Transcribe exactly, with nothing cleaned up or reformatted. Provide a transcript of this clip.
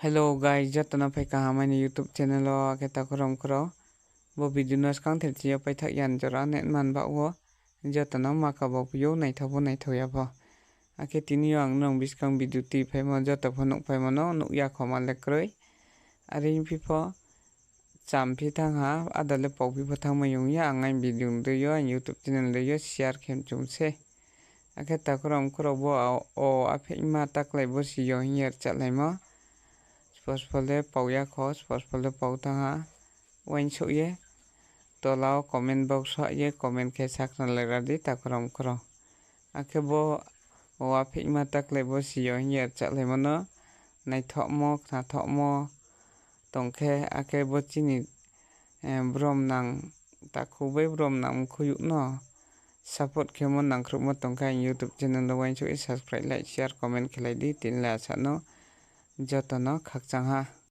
Hello guys, joto no phai kaham aini YouTube channel wo, akhe takhu rao mkhu rao. Bo video no skangther chini yo paithak ya ni jora net man baoh wo. Joto no ma kabo phi ou, naithao pho naithao ya pho. Akhe tini yo ang nrao buskang video tuiphaimo joto pho nuhphaimo no nuh ya khoma le kroi. Are phi pho, cham phi thanng ha, ada le pau phi pho thanngmai ong ya, ang aini video ni dei yo, aini YouTube channel ni dei yo share khe mchum se. Akhe takhu rao mkhu rao bo, o, apheihma taklai bo si yo hing ye rchahlaimo. Spo spo le pau ya kho, spo spo le pau thanng ha. Uaingsouh ye tola wo comment box wo ye comment khe sakhnalai ra di takhu rao mkhu rao. Akhe bo, o, apheihma taklai bo si yo hing ye rchahlaimo no naithohmo, khnathohmo tong khe, akhe bo chini, eh, brom nang, takhu bai brom nang mkhu youh no support khemo nangkhruhmo tong khe, aini YouTube channel no uaingsouh ye subscribe, like, share, comment khelai di, tini le asa no joto no khakchang ha.